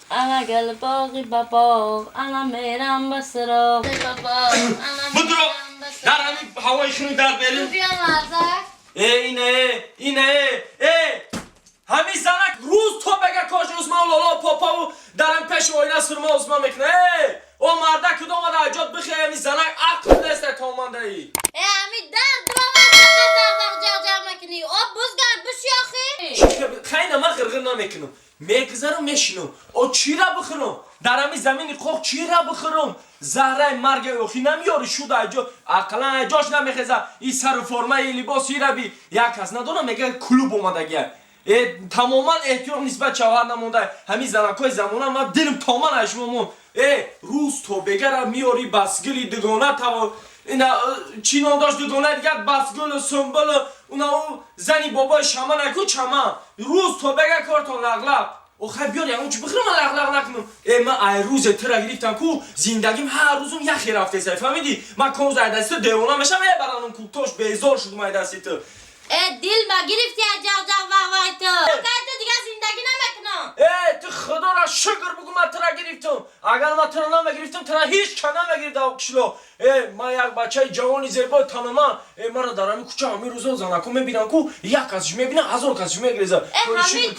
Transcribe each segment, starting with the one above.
Ана гул боғи ба боғ, ана мерам ба сароғ. Ба боғ, ана Будро мерам ба дар сароғ. ҳамин ҳавои хунук дар берун. Ту биё мардак. Э, ине, ине, э, ҳамин занак рӯз то бега кош Усман лоло попаву дарам пеши оина сурма Усман мекуна. Э, о марда кудом омада аҷод бихе, ҳамин занак ақл нест томандаи. Э, ами дар дромад фақат ҷағ ҷағ мекунӣ. Об бузгар биши охи. Хайна, ман ғирғир намекунам, мегузарам, мешинам. О, чира бихӯрам дар ҳамин замини қоқ, чира бихӯрам? Заҳраи марга охи намеёри шуд аҷо, ақаллан аҷош намехеза. И сару формаи либос ираби як кас надонам, мега клуб омадагия. Э, тамоман эҳтиём нисбат шавҳар намонда. Ҳамин занакҳои замона ман дилм томан ашмо мон. Э, рӯз то бегара меёри басгили дугона таво ина чӣ ном дошт дугонаи дигар, басгулу сумбулу уна ӯ зани бобои шаман аку чаман. Рӯз то бега кортон лағлақ. Охай, биёр ягон чӣ бихӯрам, ман лағлақ накунам. Э, ман ай рӯзе тира гирифтам ку, зиндагим ҳар рӯзум яхе рафтеса, фаҳмидӣ? Ман конз ай дасти ту девона мешам, э, баранум кӯтош безор шудум ай дасти ту. Э, дил ма гирифти аз ҷағ ҷағ вақ вақи ту. Кай ту дигар зиндагӣ намекунам. Э, ту худоро шукр бугу, ман тура гирифтам. Агар ман тура намегирифтам, тура ҳеҷ ка намегирифт дар қишлоқ. Э, ман як бачаи ҷавони зебои таноман. Э, мара дар ҳамин кӯча ҳамин рӯзо занако мебинам ку, як касш мебинам, ҳазор касш мегиреза. Э, ҳамин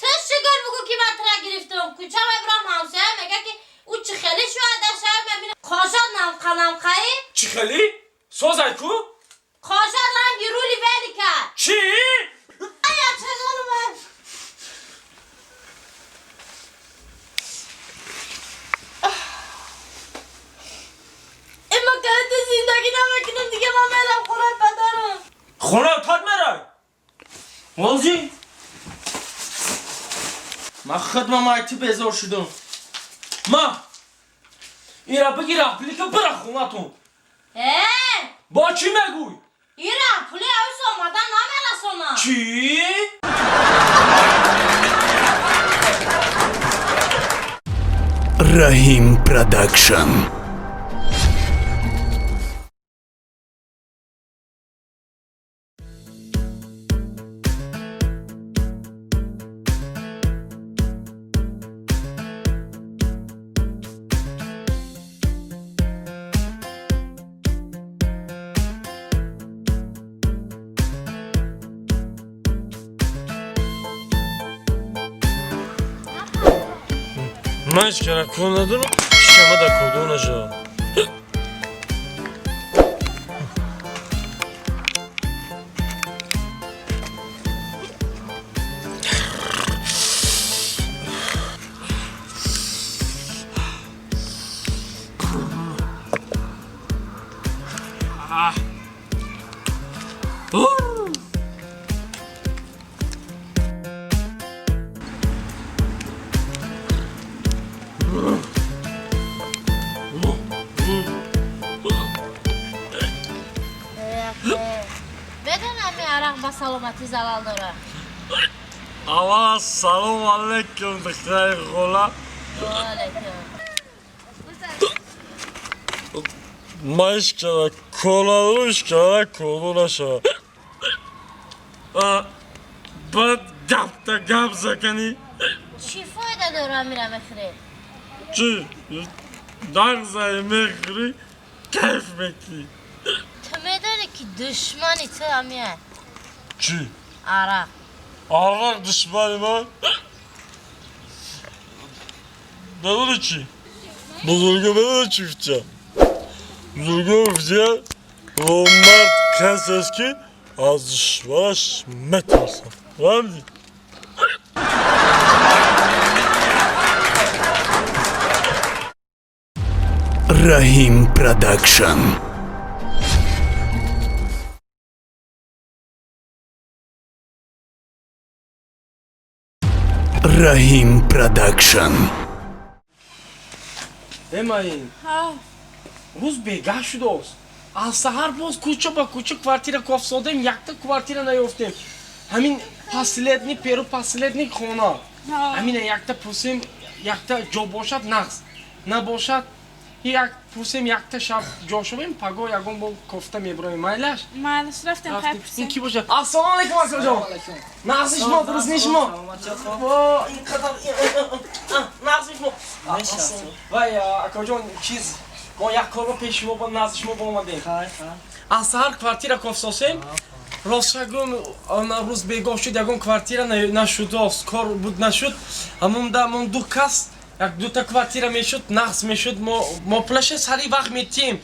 ту шукр бугу ки ман тура гирифтам. Кӯча мебирам, ҳамсоя мега ки ӯ чӣ хеле шояд шава мебинам. Қошад намқа намқаи. Чӣ хелӣ? Созай ку? Қошад ранги рули велика. Чӣ? Ая, чағалу ман. Э, ман кай ту зиндагӣ намекунам дига, ман мерам хонаи падарам. Хонаи тат мерай? Озӣ? Ман хидмам ай ту безор шудам. Ма ира бигир, аплика бира хонатон. Э! Бо чӣ мегӯй? Ира пули авис омадан намерасонам. Чӣ? Раҳим Продакшн. Ман ҳеҷ кара кор надорам, шама дар кордор нашавам. Медонам, арақ ба саломатӣ залал дорад. Аввал салом алейкум, духтари хола. Алейкум. Ман ҳеҷ кара кор надорам, ҳеҷ кара кордор нашавам. Баъд гапта гап заканӣ. Чӣ фоида дора мира мехӯрӣ? Чӣ нағзае, мехӯрӣ, кайф мекунӣ. Ту медонӣ ки душмани ту амия? Чӣ? Арақ. Арақ душмани ман? Медонӣ чӣ, бузурго, медонӣ чӣ гуфтия? Бузурго гуфтия: номард касест, ки аз душманаш метарсад. Фаҳмидӣ? Раҳим Продакшн. Раҳим Продакшн. Эмаин, рӯз бегаҳ шудааст. Аз саҳар боз кӯча ба кӯча квартира кофсодем, якта квартира наёфтем. Ҳамин последний, перу последний хона ҳамина якта пурсем, якта ҷо бошад, нағз, набошад, як пурсем, якта шаб ҷо шавем, паго ягон бо кофта мебуроем, майлаш? Майлаш, рафтем, хай. Ин ки бошад? Ассалому алайкум, акаҷон, нағзи шумо, дуруст ни шумо? Во, ин қадар Илтимос. Вай, акоҷон, чиз, мо як корро пеши шумо, назди шумо омадем. Аз саҳар квартира кофсосем. Ростша гӯм, он рӯз бегоҳ шуд, ягон квартира нашудост, кор буд, нашуд. Ҳамонда мон ду кас, як дута квартира мешуд, нақс мешуд. Мо пулаша сари вақт метим.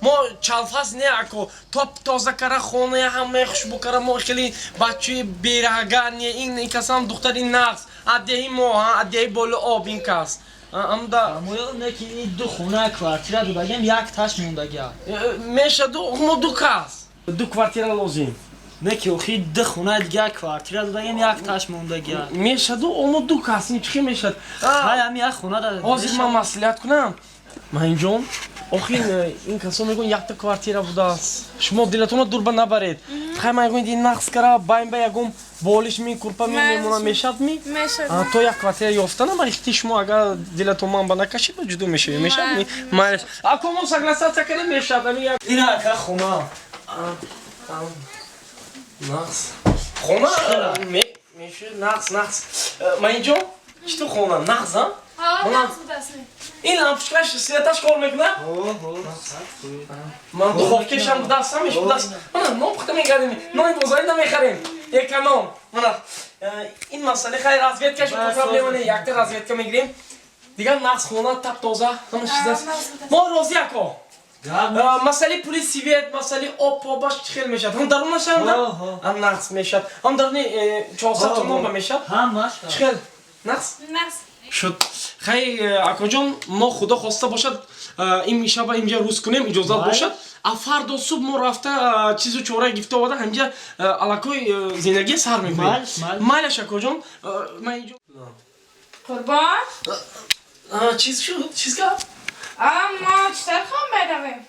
Мо чалфас не, ако, топ тоза кара хоная, ҳамаи хушбӯ кара. Мо хеле бачаи берага не. Ин касам духтари нақс, аддеҳи мо, аддеҳи боло об ин кас амда. Не ки ин ду хона квартира додагем, як таш мондагия. Мешаду, мо ду кас, ду квартира лозим. Не ки охи ду хона дигар квартира додагем, як таш мондагия. Мешаду, омо ду кас, ин чӣ мешад? Ҳай, ами як хона да. Ҳозир ман маслиҳат кунам. Маинҷон, охин ин касо мегӯянд, якта квартира будааст. Шумо дилатонро дурба набаред. Хай, ман ягон ин нақс кара, байн ба ягон болиш ми, курпа ми мемонам, мешад ми? То як квартира ёфтанам, ихти шумо, агар дилатон ман ба накашид, ба ҷудо мешавем, мешад ми? Майлаш, ако мо согласаться кардем, мешад. Ами як Ина ака, хона. Нақс хона мешуд, нақс. Маинҷон, чӣ ту хона нақс, а? Ин лампочкаш, светаш кор мекунад? Ман духовкешам будааст, ҳамеш будааст. Мана, нон пухта мекардем, нони бозорӣ намехарем, эконом. Мана, ин масъала, хай, разведкаш проблема не, якта разведка мегирем. Дигар нақс, хона тап тоза, ҳама чиз аст. Мо розӣ, ако. Масъалаи пули свет, масъалаи об побаш чӣ хел мешавад? Ҳам дарунашам ҳам нақс мешавад, ҳам даруни 400 сомон ба мешавад. Ҳамаш. Чӣ хел нақс шуд? Хай, акоҷон, мо, худо хоста бошад, ин шаба инҷа рӯз кунем, иҷозат бошад. А фардо субҳ мо рафта чизу чора гифта овада, ҳамҷа аллакой зиндагия сар мекунем. Майлаш, акоҷон. Ман инҷо Қурбон. Чиз шуд, чиз гап? Мо читар хом меравем?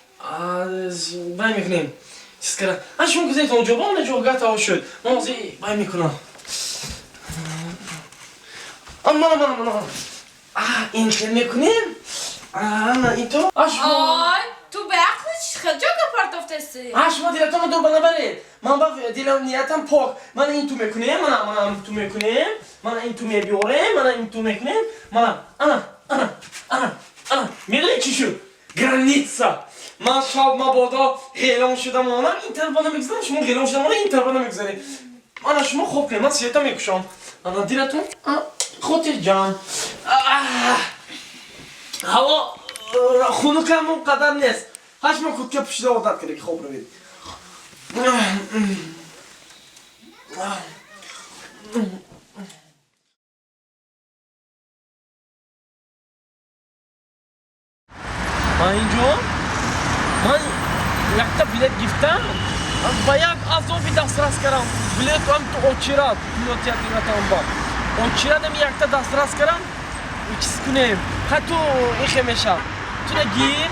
Бай мекунем, чиз кара. А шумо гузаретон ҷо ба он ҷо гатао шуд. Ман ҳозир бай мекунам. Мана, мана, мана, ин хел мекунем, ана ин то. Ой, ту беақли, чӣ хел ҷога партофтаси? А шумо дилатонро дур ба набаред. Ман ба дилам, ниятам пок. Мана, ин ту мекунем, мана, мана ин ту мекунем, мана ин ту мебиёрем, мана ин ту мекунем, мана, ана, ана, ана, ана. Медонӣ чӣ шуд? Граница. Ман шаб мабодо ғелон шуда монам, ин тарафа намегузарам, шумо ғелон шуда монам, ин тарафа намегузаред. Ана, шумо хоб кунед, ман света мекушам. Ана, дилатон хотирҷам. Ҳаво хунукам он қадар нест. Ҳашма куртка пӯшида одат карда, ки хоб равед. Ман инҷо, ман якта билет гирифтам, ба як азоби дастрас кардам билетам. Ту очирад кинотеатр ба очирадам, якта дастрас кардам. Чиз кунем, хай, ту ихе мешав, туна гир,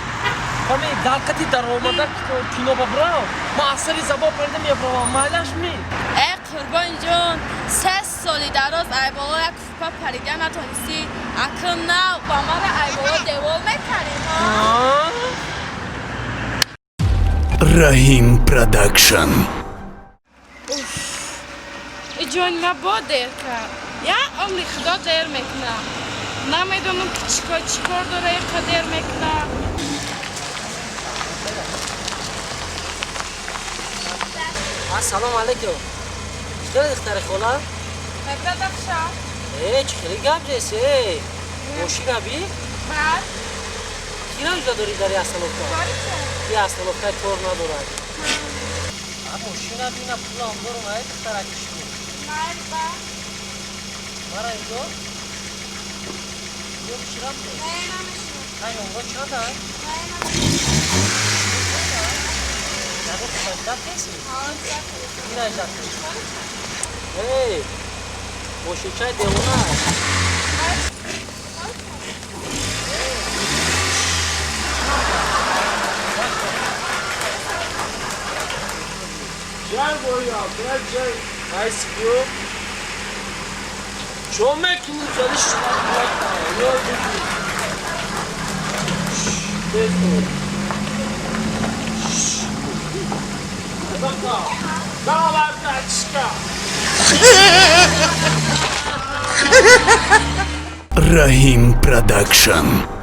ҳами дар қати даромада кино ба бирав. Ман аз сари забон парида мебравам, майлаш ми? Э, Қурбонҷон, 3 соли дароз айболо як фупа парида натонистӣ, акн нав ба мара айболо девол мекарӣ? Раҳим Продакшн. Ҷони ма, бо дер кард. Я умри худо дер мекуна. Намедонам ки чикор чикор дора, иқа дер мекуна. Ассалому алайкум. Чӣ духтари хола? Мебрадахша. Э, чӣ хеле гап ҷеси? Э, мошина би? Баъд. Кира ҷуда дорӣ дар остановка? Ки остановкаи тор надорад. А мошина би, на пулам дорум, ай духтараки шумо. Майли, ба. Мара инҷо? Ё чӣ рафте? Не, намешинам. Ай, номро чанд ай? Не, намешинам. Ягон хушаждат неси? Кира иждат неси? Эй, мошинчаи девона. Чай боя, брат, чай. Айс ку. Чо мекунӣ? Хеле шумо. Тез кун. Давай, братишка. Раҳим Продакшн.